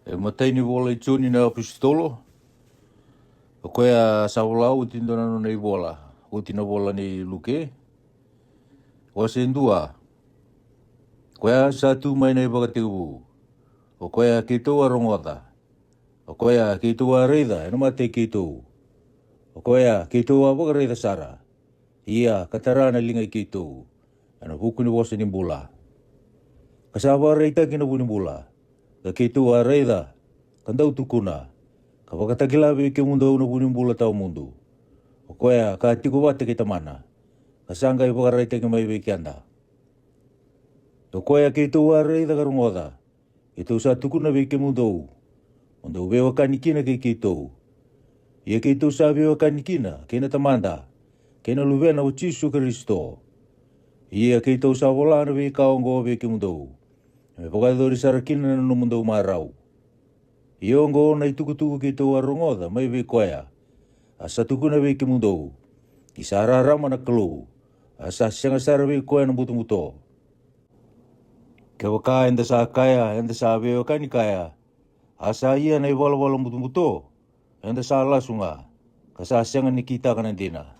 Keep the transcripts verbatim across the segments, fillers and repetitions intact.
E matai ni vola i Joni na apositolo. O koya sa vola oti dua na nona ivola, oti na vola nei Luke. Wase dua. O koya sa tu mai na ivakatekivu, o koya keitou a rogoca, o koya keitou a raica ena mata i keitou, o koya keitou a vakaraica sara, ia ka tara na liga i keitou ena vuku ni vosa ni bula. Ka sa vakaraitaki na vu ni bula, ka keitou a raica, ka dau tukuna, ka vakatakila vei kemudou na vu ni bula tawa mudu, o koya ka tiko vata kei Tamana, ka sa qai vakaraitaki mai vei keda. O koya keitou a raica ka rogoca, keitou sa tukuna vei kemudou, mo dou veiwekani kina kei keitou. Ia keitou sa veiwekani kina kei na Tamada, kei na Luvena o Jisu Karisito. Ia keitou sa vola na veika oqo vei kemudou, me vakayacori sara kina na nomudou marau. Ia oqo na itukutuku keitou a rogoca mai vei koya, a sa tukuna vei kemudou, ni sa rarama na Kalou, a sa sega sara vei koya na butobuto. Kevaka eda sa kaya eda sa veiwekani kaya, a sa ia na ivalavala butobuto, eda sa lasu ga, ka sa sega ni kitaka na dina.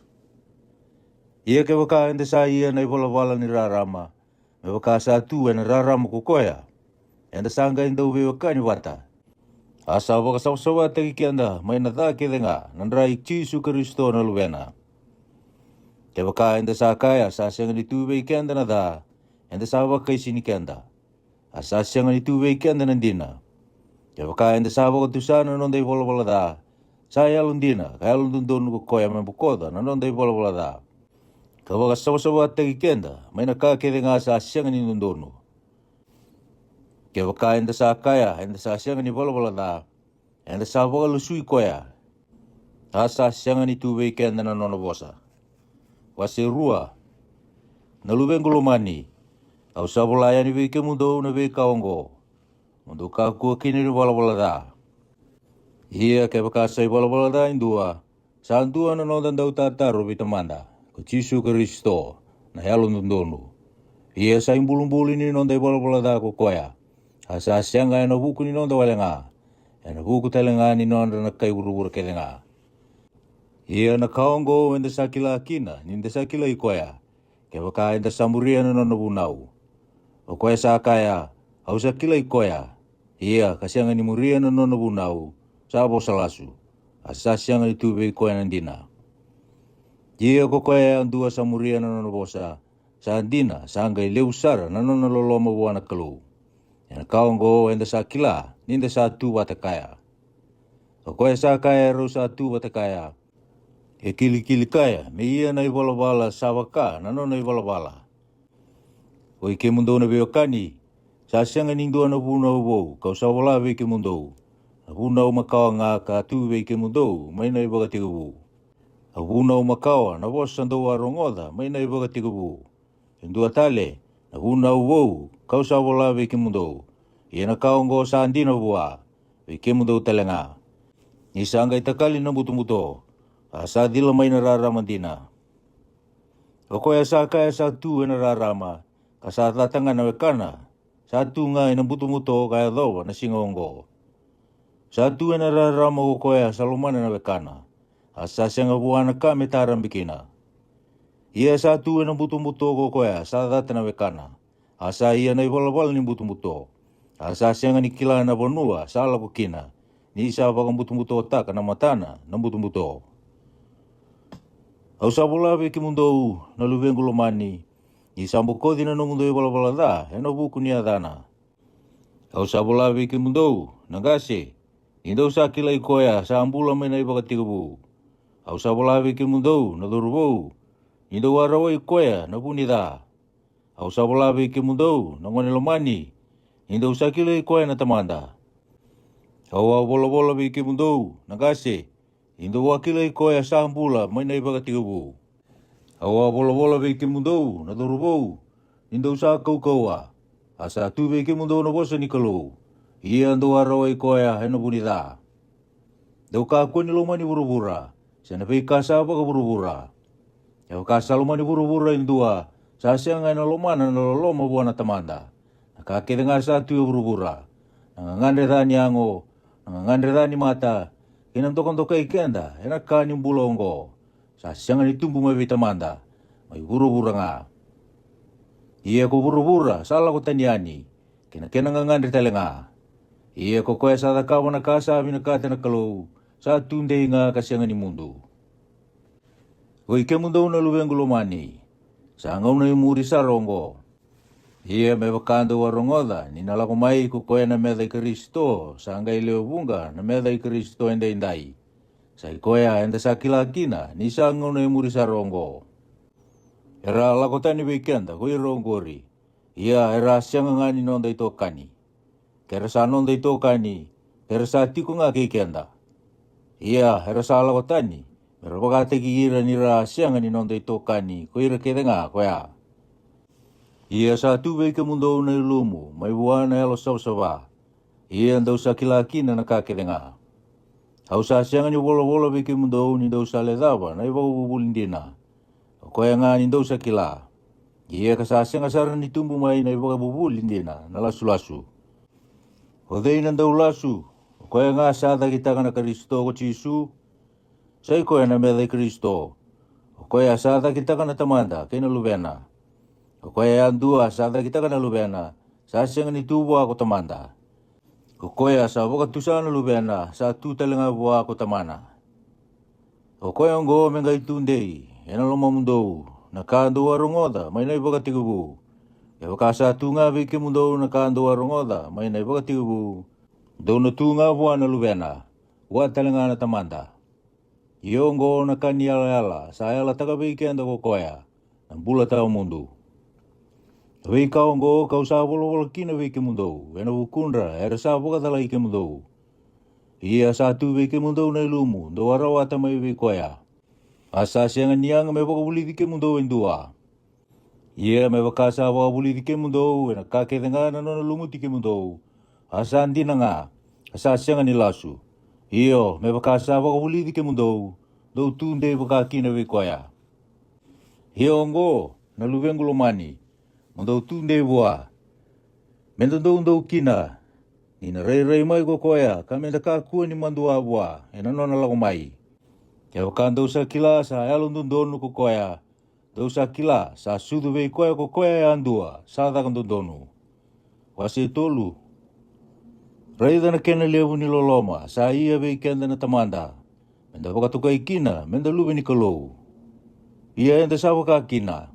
Ia kevaka eda sa ia na ivalavala ni rarama, me vaka sa tu ena rarama ko koya, eda sa qai dau veiwekani vata, a sa vakasavasavataki keda mai na ca kece ga na dra i Jisu Karisito na Luvena. Kevaka eda sa kaya sa sega ni tu vei keda na ca, eda sa vakaisini keda, a sa sega ni tu vei keda na dina. Kevaka eda sa vakatusa na noda ivalavala ca, sa yalodina ka yalododonu ko koya me bokoca na noda ivalavala ca, ka vakasavasavataki keda mai na ka kece ga sa sega ni dodonu. Kevaka eda sa kaya eda sa sega ni valavala ca, eda sa vakalasui koya, a sa sega ni tu vei keda na nona vosa. Wase rua. Na luvequ lomani, au sa vola yani vei kemudou na veika oqo, mo dou kakua kina ni valavala ca. Ia kevaka sa ivalavala ca e dua, sa dua na noda dautataro vei Tamada, ko Jisu Karisito, na yalododonu. Ia sa ibulubulu ni noda ivalavala ca ko koya, a sa sega ena vuku ni noda wale ga, ena vuku tale ga ni nodra na kai vuravura kece ga. Ia na ka oqo eda sa kila kina ni da sa kilai koya, kevaka eda sa muria na nona vunau. O koya sa kaya, au sa kilai koya, ia ka sega ni muria na nona vunau, sa vosa lasu, a sa sega ni tu vei koya na dina. Ia ko koya yadua sa muria na nona vosa, sa dina sa qai levu sara na nona loloma vua na Kalou. Ena ka oqo eda sa kila ni da sa tu vata kaya. O koya sa kaya rau sa tu vata kaya, e kilikili kaya me ia na ivalavala sa vaka na nona ivalavala. Oi kemudou na veiwekani, sa sega ni dua na vunau vou kau sa vola vei kemudou, na vunau makawa ga ka tu vei kemudou mai na ivakatekivu. A vunau makawa na vosa dou a rogoca mai na ivakatekivu. E dua tale na vunau vou kau sa vola vei kemudou, ia na ka oqo sa dina vua, vei kemudou tale ga. Ni sa qai takali na butobuto, a sa cila mai na rarama dina. O koya sa kaya sa tu ena rarama, ka sa cata ga na wekana, sa tu ga ena butobuto ka yacova na siga oqo. Sa tu ena rarama ko koya sa lomana na wekana, a sa sega vua na ka me tarabe kina. Ia sa tu ena butobuto ko koya sa cata na wekana, a sa ia na ivalavala ni butobuto, a sa sega ni kila na vanua sa lako kina, ni sa vakabutobutotaka na matana na butobuto. Au sa vola vei kemudou na luvequ lomani, ni sa bokoci na nomudou ivalavala ca ena vuku ni yacana. Au sa vola vei kemudou na qase, ni dou sa kilai koya sa bula mai na ivakatekivu. Au sa vola vei kemudou na cauravou, ni dou a rawai koya na vu ni ca. Au sa vola vei kemudou na gone lomani, ni dou sa kilai koya na Tamada. Au a volavola vei kemudou na qase, ni dou a kilai koya sa bula mai na ivakatekivu. Au a volavola vei kemudou na cauravou, ni dou sa kaukauwa, a sa tu vei kemudou na vosa ni Kalou, ia dou a rawai koya ena vu ni ca. Dou kakua ni lomani vuravura, se na veika sa vakavuravura. Kevaka sa lomani vuravura e dua, sa sega ena lomana na loloma vua na Tamada. Na ka kece ga sa tu e vuravura, na gagadre ca ni yago, na gagadre ca ni mata, kei na dokadokai keda ena ka ni bula oqo, sa sega ni tubu mai vei Tamada, mai vuravura ga. Ia ko vuravura sa lako tani yani, kei na kena gagadre tale ga. Ia ko koya sa cakava na ka sa vinakata na Kalou, sa tudei ga ka sega ni mudu. Oi kemudou na luvequ lomani, sa gauna e muri sara oqo. Ia me vaka dou a rogoca ni na lako mai ko koya na meca i Karisito, sa qai lewe vuqa na meca i Karisito edaidai. Sa i koya eda sa kila kina ni sa gauna e muri sara oqo. Era a lako tani vei keda ko ira oqori, ia era a sega ga ni noda itokani. Ke ra sa noda itokani, ke ra sa tiko ga kei keda. Ia era sa lako tani me ra vakataki ira ni ra a sega ni noda itokani ko ira kece ga koya. Ia sa tu vei kemudou na ilumu mai vua na yalo savasava. Ia dou sa kila kina na ka kece ga. Au sa sega ni volavola vei kemudou ni dou sa lecava na ivakavuvuli dina. O koya ga ni dou sa kila. Ia ka sa sega sara ni tubu mai na ivakavuvuli dina na lasulasu. O cei na dau lasu? O koya ga sa cakitaka na Karisito ko Jisu. Sa i koya na meca i Karisito. O koya sa cakitaka na Tamada kei na Luvena. O koya yadua sa cakitaka na Luvena, sa sega ni tu vua ko Tamada. O koya sa vakatusa na Luvena, sa tu tale ga vua ko Tamana. O koya oqo me qai tudei ena lomamudou na ka dou a rogoca mai na ivakatekivu. Kevaka sa tu ga vei kemudou na ka dou a rogoca mai na ivakatekivu, dou na tu ga vua na Luvena, vua tale ga na Tamada. Ia oqo na ka ni yalayala sa yalataka vei keda ko koya, na bula tawa mudu. Na veika oqo kau sa volavola kina vei kemudou ena vukudra era sa vakacalai kemudou. Ia sa tu vei kemudou na ilumu dou a rawata mai vei koya. A sa sega ni yaga me vakavulici kemudou e dua. Ia me vaka sa vakavulici kemudou ena ka kece ga na nona lumuti kemudou, a sa dina ga, a sa sega ni lasu. Io, me vaka sa vakavulici kemudou, dou tudei vaka kina vei koya. Ia oqo, na luvequ lomani, mo dou tudei vua, me dodou dou kina, ni na rairai mai ko koya ka me da kakua ni madua vua ena nona lako mai. Kevaka dou sa kila sa yalododonu ko koya, dou sa kila sa sucu vei koya ko koya yadua sa caka dodonu. Wase tolu. Raica na kena levu ni loloma sa ia vei keda na Tamada, me da vakatokai kina me da luve ni Kalou. Ia eda sa vaka kina.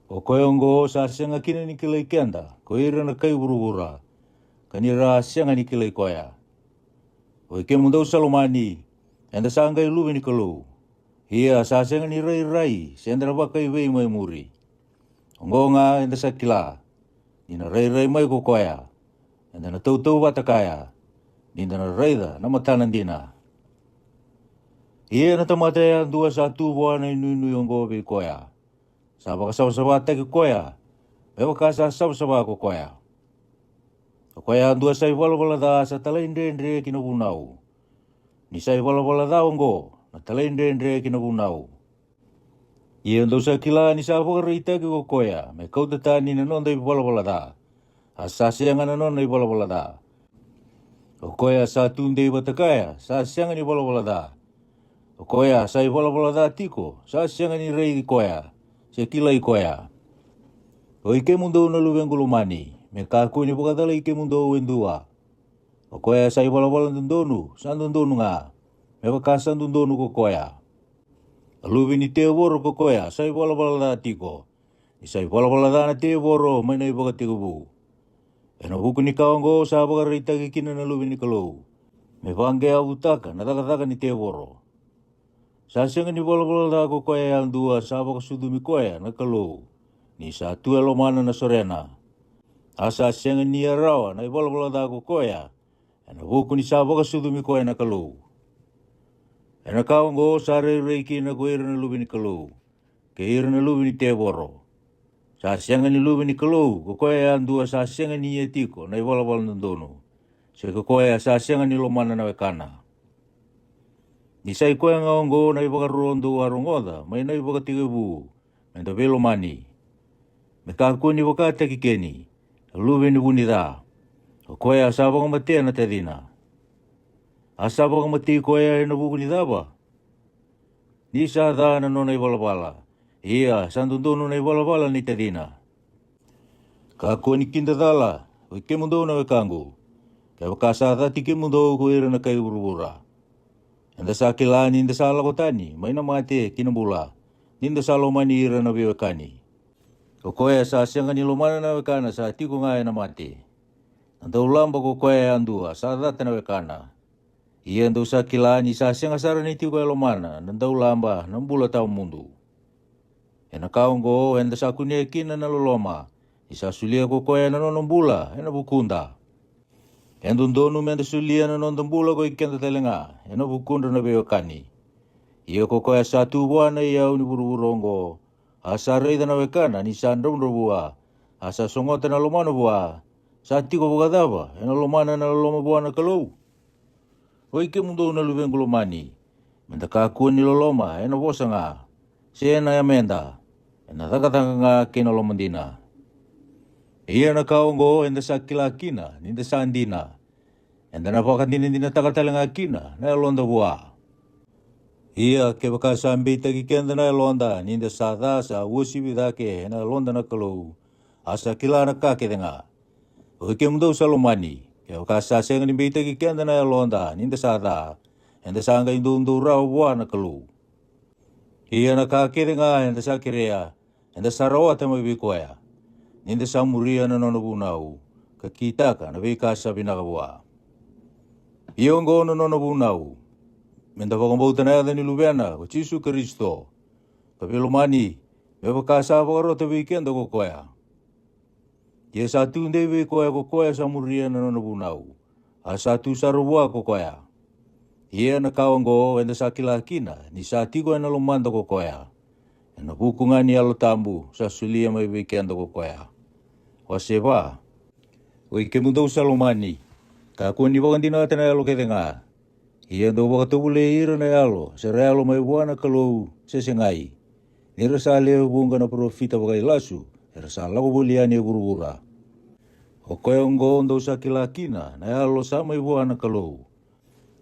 O koya oqo sa sega kina ni kilai keda ko ira na kai vuravura, ka ni ra a sega ni kilai koya. Oi kemudou sa lomani, eda sa qai luve ni Kalou. Ia sa sega ni rairai se da na vakaivei mai muri. Oqo ga eda sa kila, ni na rairai mai ko koya, eda na tautauvata kaya, ni da na raica na matana dina. Ia na tamata yadua sa tu vua na inuinui oqo vei koya, sa vakasavasavataki koya, me vaka sa savasava ko koya. O koya yadua sa ivalavala ca sa talaidredre ki na vunau. Ni sa ivalavala ca oqo na talaidredre ki na vunau. Ia dou sa kila ni sa vakaraitaki ko koya me kauta tani na noda ivalavala ca, a sa sega na nona ivalavala ca. O koya sa tu dei vata kaya sa sega ni valavala ca. O koya sa ivalavala ca tiko sa sega ni raici koya, se kilai koya. Oi kemudou na luvequ lomani, me kakua ni vakacalai kemudou e dua. O koya sa ivalavala dodonu sa dodonu ga, me vaka sa dodonu ko koya. A luve ni tevoro ko koya sa ivalavala ca tiko, ni sa ivalavala ca na tevoro mai na ivakatekivu. Ena vuku ni ka oqo sa vakaraitaki kina na luve ni Kalou, me vaqeavutaka na cakacaka ni tevoro. Sa sega ni valavala ca ko koya yadua sa vakasucumi koya na Kalou, ni sa tu e lomana na sorena. A sa sega ni a rawa na ivalavala ca ko koya, ena vuku ni sa vakasucumi koya na Kalou. Ena ka oqo sa rairai kina ko ira na luve ni Kalou, kei ira na luve ni tevoro. Sa sega ni luve ni Kalou ko koya yadua sa sega ni ia tiko na ivalavala dodonu, se ko koya sa sega ni lomana na wekana. Ni sa i koya ga oqo na ivakaro dou a rogoca mai na ivakatekivu, me da veilomani. Me kakua ni vakataki Keni, na luve ni vu ni ca. O koya sa vakamatea na tacina. A sa vakamatei koya ena vuku ni cava? Ni sa ca na nona ivalavala, ia sa dodonu na ivalavala ni tacina. Kakua ni kidacala, oi kemudou na wekaqu, kevaka sa cati kemudou ko ira na kai vuravura. Eda sa kila ni da sa lako tani mai na mate ki na bula, ni da sa lomani ira na veiwekani. O koya sa sega ni lomana na wekana sa tiko ga ena mate. Na daulaba ko koya yadua sa cata na wekana. Ia dou sa kila ni sa sega sara ni tiko e lomana na daulaba na bula tawa mudu. Ena ka oqo eda sa kunea kina na loloma, ni sa solia ko koya na nona bula ena vukuda. E dodonu meda solia na noda bula ko i keda tale ga ena vukudra na veiwekani. Ia ko koya sa tu vua na iyau ni vuravura oqo, a sa raica na wekana ni sa dravudravua, a sa sogota na lomana vua, sa tiko vakacava ena lomana na loloma vua na Kalou? Oi kemudou na luvequ lomani, meda kakua ni loloma ena vosa ga, se ena yameda, ena cakacaka ga kei na loma dina. Ia na ka oqo eda sa kila kina ni da sa dina, eda na vakadinadinataka tale ga kina na yaloda vua. Ia kevaka sa beitaki keda na yaloda ni da sa ca, sa uasivi cake ena yaloda na Kalou, a sa kila na ka kece ga. Oi kemudou sa lomani, kevaka sa sega ni beitaki keda na yaloda ni da sa ca, eda sa qai doudou rawa vua na Kalou. Ia na ka kece ga eda sa kerea, eda sa rawata mai vei koya, ni da sa muria na nona vunau, ka kitaka na veika sa vinaka vua. Ia oqo na nona vunau, meda vakabauta na yaca ni Luvena ko Jisu Karisito, ka veilomani, me vaka sa vakarota vei keda ko koya. Ia sa tu dei vei koya ko koya sa muria na nona vunau, a sa tu sara vua ko koya. Ia na ka oqo eda sa kila kina ni sa tiko ena lomada ko koya, ena vuku ga ni Yalo Tabu sa solia mai vei keda ko koya. Wase va. Oi kemudou sa lomani, kakua ni vakadinata na yalo kece ga. Ia dou vakatovolei ira na yalo, se ra yalo mai vua na Kalou, se segai. Ni ra sa lewe vuqa na parofita vakailasu era sa lako voli yani e vuravura. O koya oqo dou sa kila kina na yalo sa mai vua na Kalou.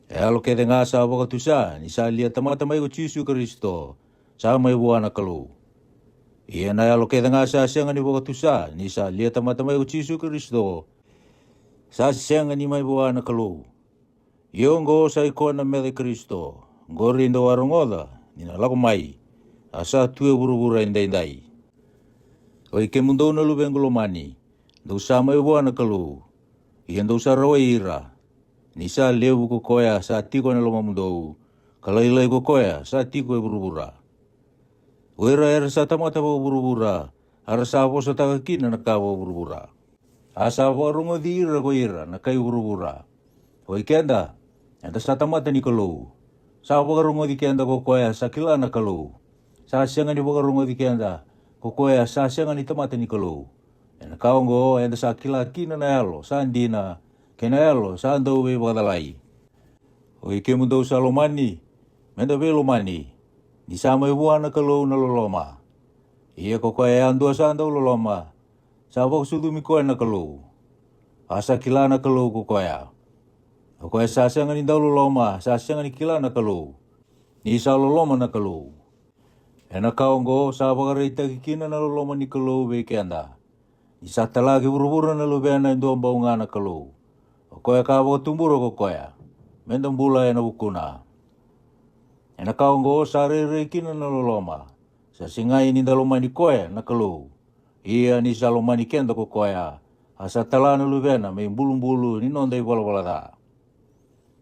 E yalo kece ga sa vakatusa ni sa lia tamata mai ko Jisu Karisito, sa mai vua na Kalou. Ia na yalo kece ga sa sega ni vakatusa ni sa lia tamata mai ko Jisu Karisito, sa sega ni mai vua na Kalou. Ia oqo sa i koya na meca i Karisito, oqori dou a rogoca ni na lako mai, a sa tu e vuravura edaidai. Oi kemudou na luvequ lomani, dou sa mai vua na Kalou, ia dou sa rawai ira. Ni sa levu ko koya sa tiko ena lomamudou, ka lailai ko koya sa tiko e vuravura. O ira era sa tamata vakavuravura, a ra sa vosataka kina na ka vakavuravura. A sa vakarogoci ira ko ira na kai vuravura. O i keda, eda sa tamata ni Kalou, sa vakarogoci keda ko koya sa kila na Kalou. Sa sega ni vakarogoci keda ko koya sa sega ni tamata ni Kalou. Ena ka oqo eda sa kila kina na yalo sa dina, kei na yalo sa dau veivakacalai. O i kemudou sa lomani, meda veilomani, ni sa mai vua na Kalou na loloma. Ia ko koya yadua sa dau loloma, sa vakasucumi koya na Kalou, a sa kila na Kalou ko koya. O koya sa sega ni dau loloma sa sega ni kila na Kalou, ni sa loloma na Kalou. Ena ka oqo sa vakaraitaki kina na loloma ni Kalou vei keda, ni sa tala ki vuravura na Luvena e dua bau ga na Kalou, o koya ka vakatubura ko koya, meda bula ena vukuna. Ena ka oqo sa rairai kina na loloma, sa segai ni da lomani koya na Kalou. Ia ni sa lomani keda ko koya, a sa tala na Luvena me ibulubulu ni noda ivalavala ca.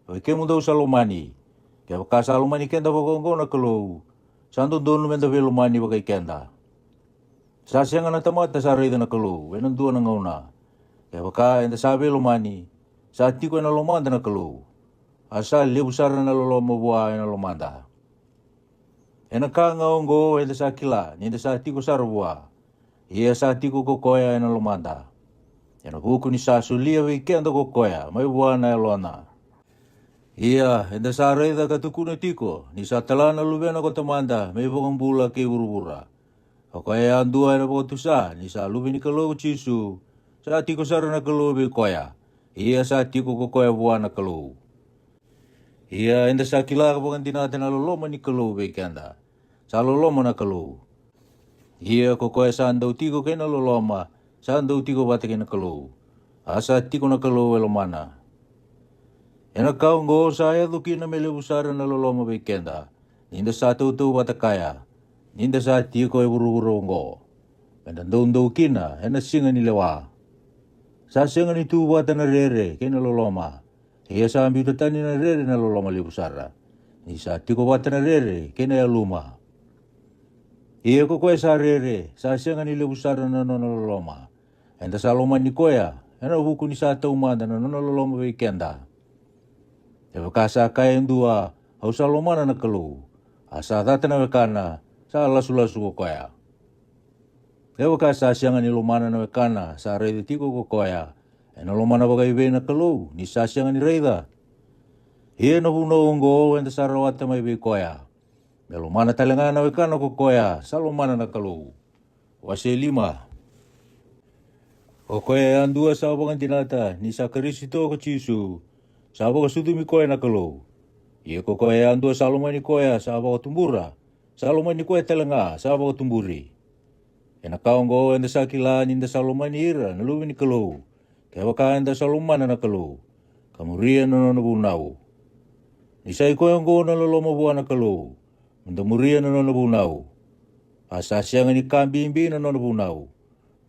O i kemudou sa lomani, kevaka sa lomani keda vakaoqo na Kalou, sa dodonu meda veilomani vakai keda. Sa sega na tamata sa raica na Kalou ena dua na gauna. Kevaka eda sa veilomani, sa tiko ena lomada na Kalou, a sa levu sara na loloma vua ena lomada. Ena ka ga oqo eda sa kila ni da sa tiko sara vua, ia sa tiko ko koya ena lomada, ena vuku ni sa solia vei keda ko koya mai vua na Yalona. Ia eda sa raica ka tukuna tiko ni sa tala na Luvena ko Tamada me ivakabula kei vuravura. O koya yadua ena vakatusa ni sa Luve ni Kalou ko Jisu, sa tiko sara na Kalou vei koya, Ia sa tiko ko koya vua na Kalou. Ia eda sa kila ka vakadinata na loloma ni Kalou vei keda. Sa loloma na Kalou. Ia ko koya sa dau tiko kei na loloma, sa dau tiko vata kei na Kalou. A sa tiko na Kalou e lomana. Ena ka oqo sa yaco kina me levu sara na loloma vei keda, ni da sa tautauvata kaya, ni da sa tiko e vuravura oqo, me da doudou kina ena siga ni lewa. Sa sega ni tu vata na rere kei na loloma, ia sa biuta tani na rere na loloma levu sara, ni sa tiko vata na rere kei na yaluma. Ia ko koya sa rere sa sega ni levu sara na nona loloma. Eda sa lomani koya ena vuku ni sa taumada na nona loloma vei keda. Kevaka sa kaya e dua, au sa lomana na Kalou, a sa cata na wekana, sa lasulasu ko koya. Kevaka sa sega ni lomana na wekana sa raica tiko ko koya, ena lomana vakaivei na Kalou ni sa sega ni raica? Ia na vunau oqo eda sa rawata mai vei koya, me lomana tale ga na wekana ko koya sa lomana na Kalou. Wase lima. O koya yadua sa vakadinata ni sa Karisito ko Jisu, sa vakasucumi koya na Kalou. Ia ko koya yadua sa lomani koya sa vakatubura, sa lomani koya tale ga sa vakatuburi. Ena ka oqo eda sa kila ni da sa lomani ira na luve ni Kalou, kevaka eda sa lomana na Kalou, ka muria na nona vunau. Ni sa i koya oqo na loloma vua na Kalou, me da muria na nona vunau. A sa sega ni ka bibi na nona vunau.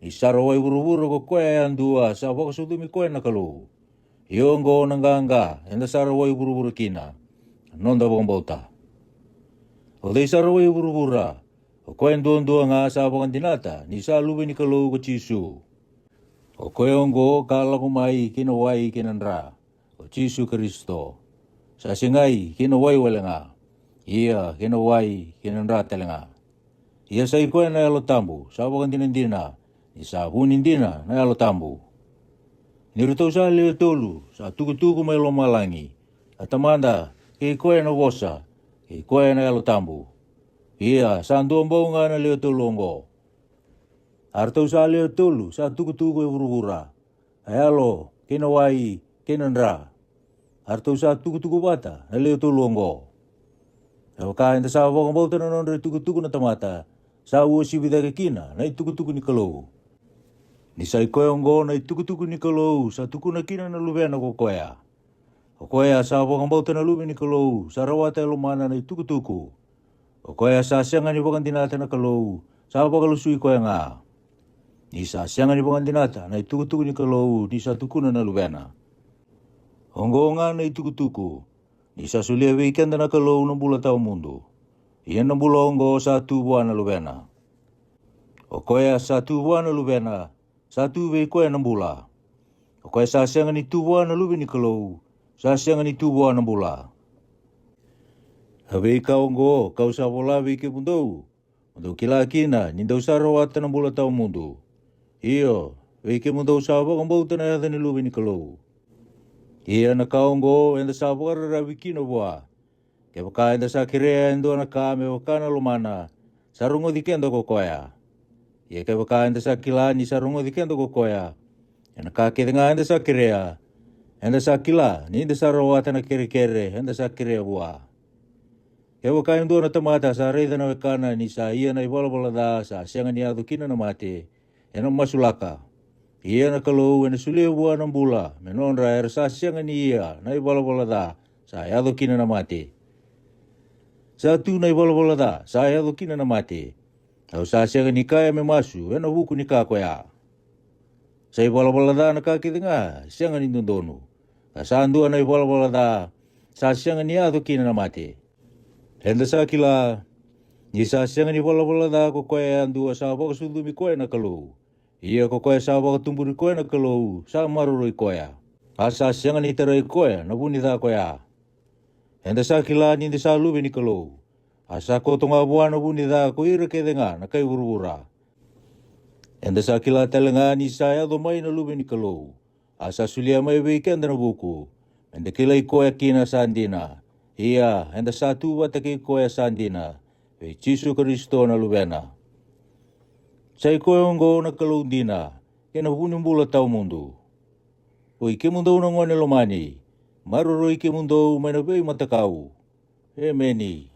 Ni sa rawai vuravura ko koya yadua sa vakasucumi koya na Kalou. Ia oqo na qaqa eda sa rawai vuravura kina, na noda vakabauta. O cei sa rawai vuravura? O koya duadua ga sa vakadinata ni sa luve ni Kalou ko Jisu. O koya oqo ka lako mai kei na wai kei na dra, o Jisu Karisito. Sa segai kei na wai wale ga, ia kei na wai kei na dra tale ga. Ia sa i koya na Yalo Tabu sa vakadinadina, ni sa vu ni dina na Yalo Tabu. Ni ratou sa lewe tolu sa tukutuku mai lomalagi, a Tamada, kei koya na Vosa, kei koya na Yalo Tabu. Ia sa dua bau ga na lewe tolu oqo. A ratou sa lewe tolu sa tukutuku e vuravura, a yalo kei na wai kei na dra. A ratou sa tukutuku vata na lewe tolu oqo. Kevaka eda sa vakabauta na nodra itukutuku na tamata, sa uasivi cake kina na itukutuku ni Kalou. Ni sa i koya oqo na itukutuku ni Kalou sa tukuna kina na Luvena ko koya. O koya sa vakabauta na Luve ni Kalou sa rawata e lomana na itukutuku. O koya sa sega ni vakadinata na Kalou sa vakalasui koya ga. Ni sa sega ni vakadinata na itukutuku ni Kalou ni sa tukuna na Luvena. Oqo ga na itukutuku, ni sa solia vei keda na Kalou na bula tawa mudu. Ia na bula oqo sa tu vua na Luvena. O koya sa tu vua na Luvena, sa tu vei koya na bula. O koya sa sega ni tu vua na Luve ni Kalou, sa sega ni tu vua na bula. A veika oqo kau sa vola vei kemudou, mo dou kila kina ni dou sa rawata na bula tawa mudu. Io, vei kemudou sa vakabauta na yaca ni Luve ni Kalou. Ia na ka oqo eda sa vakararavi kina vua. Kevaka eda sa kerea e dua na ka me vaka na lomana, sa rogoci keda ko koya. Ia kevaka eda sa kila ni sa rogoci keda ko koya, ena ka kece ga eda sa kerea, eda sa kila ni da sa rawata na kerekere eda sa kerea vua. Kevaka e dua na tamata sa raica na wekana ni sa ia na ivalavala ca sa sega ni yaco kina na mate, ena masulaka. Ia na Kalou ena solia vua na bula me nodra era sa sega ni ia na ivalavala ca sa yaco kina na mate. Sa tu na ivalavala ca sa yaco kina na mate. Au sa sega ni kaya me masu ena vuku ni ka koya. Sa ivalavala ca na ka kece ga sega ni dodonu. Ka sa dua na ivalavala ca sa sega ni yaco kina na mate. Eda sa kila ni sa sega ni valavala ca ko koya yadua sa vakasucumi koya na Kalou. Ia ko koya sa vakatuburi koya na Kalou sa maroroi koya, a sa sega ni tarai koya na vu ni ca koya. Eda sa kila ni da sa luve ni Kalou, a sa koto ga vua na vu ni ca ko ira kece ga na kai vuravura. Eda sa kila tale ga ni sa yaco mai na Luve ni Kalou, a sa solia mai vei keda na vuku, me da kilai koya kina sa dina. Ia eda sa tu vata kei koya sa dina, vei Jisu Karisito na Luvena. Sa i koya oqo na Kalou dina, kei na vu ni bula tawa mudu. Oi kemudou na gone lomani, maroroi kemudou mai na veimatakau. Emeni.